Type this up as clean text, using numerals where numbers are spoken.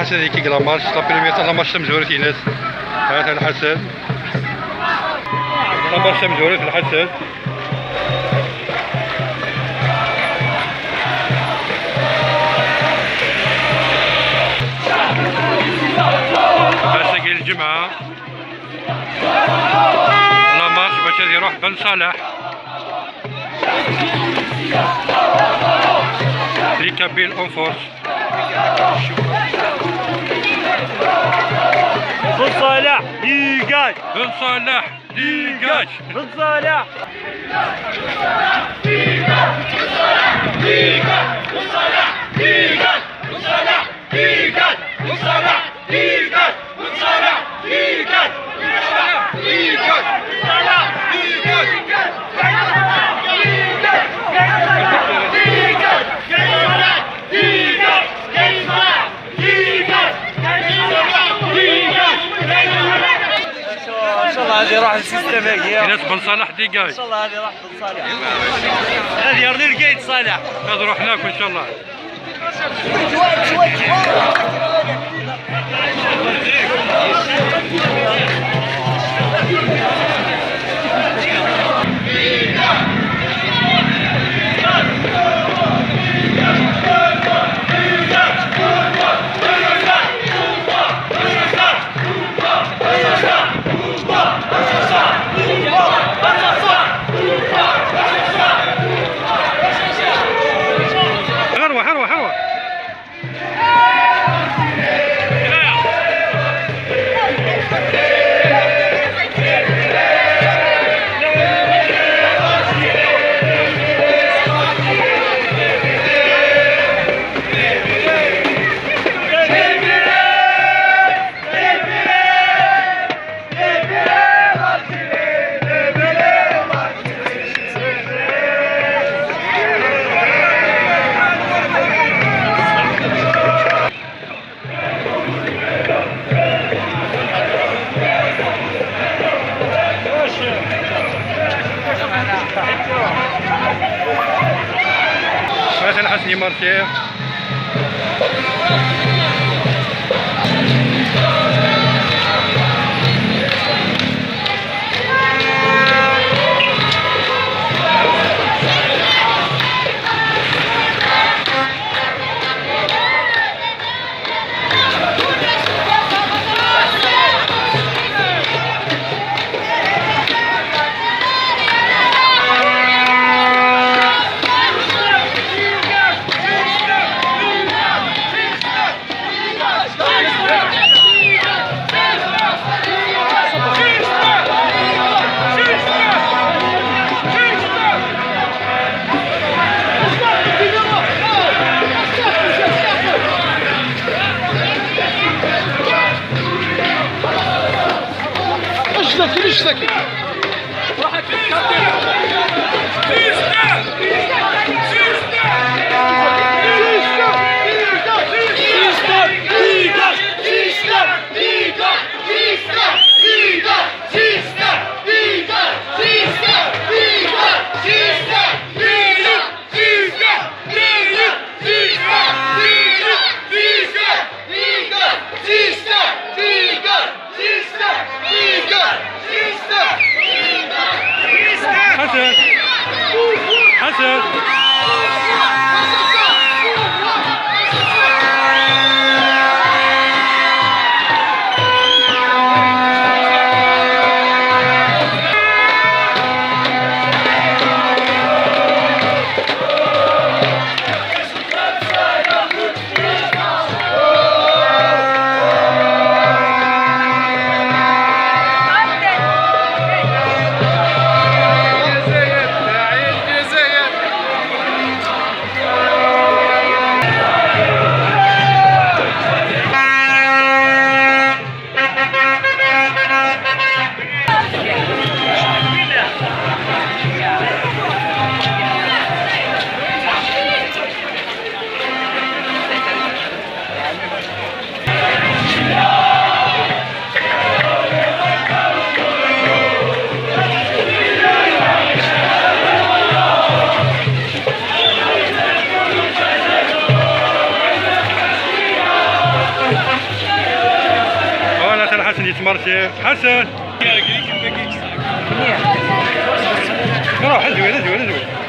الحسن كي la marche, la première, la marche تمزورت ناس هذا الحسن, la marche تمزورت الحسن. هذا الجمعة la marche باش يروح بن صالح. Les Kabyles en force. بن صالح dégage. بن صالح dégage. بن صالح. ان شاء الله هذه راح ال système هي. ناس بن صالح dégage. ان شاء الله هذه راح بن صالح, هذه يرضي القايد صالح. هذا روح ناكل ان شاء الله. اروح اروح اروح. هذا الحسني marcher. ايش ذكي؟ ليش ذكي؟ حسن حسن. حسن، روح ازوي ازوي ازوي.